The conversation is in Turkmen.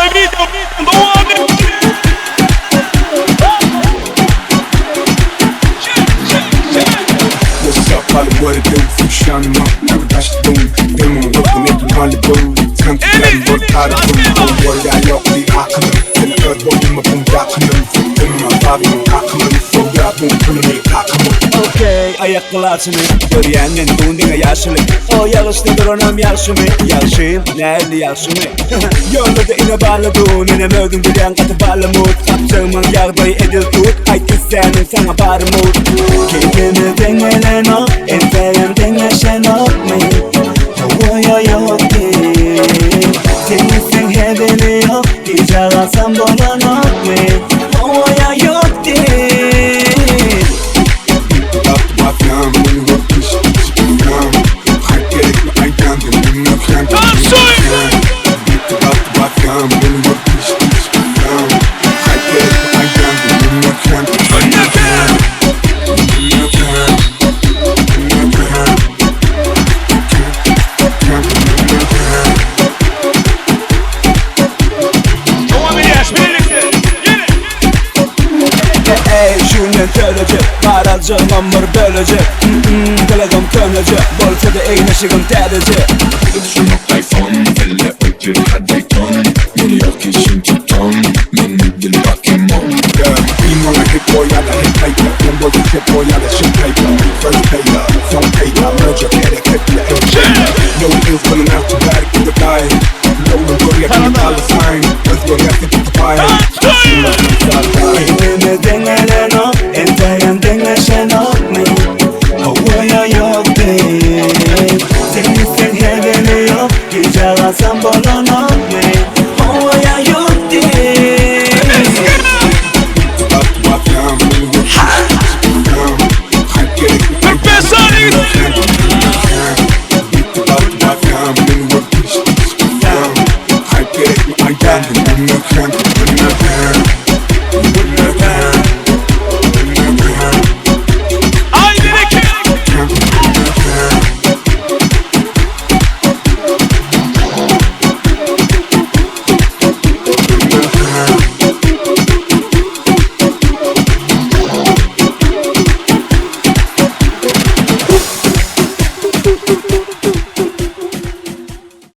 Video dowam edýär. Okey, aýak gylaçyny Görýän men bu gün diňe ýaşyly O ýagyşda duranam ýagşymy Ýagşy, nähili ýagşymy Ýollarda ine barly dun Enem özüň bilýän gaty barly mut Gapjagymyň ýagdaýy edil tut Aýt isläniň saňa bary mut Keýpimiz deňelenok Entegem deňeşenokmy Hawa ýa ýok diý Sen gitseň hezili ýok Gijä galsam bolanokmy Hawa ýa ýok diý. Dowam edýäs birlikde. Ýene. Eý şunden tölejek Garaljygymam bir bölejek Mm gylygym köneje Bolsada egin-eşigim täzeje. Keýpimiz deňelenok, entegem deňeşenok.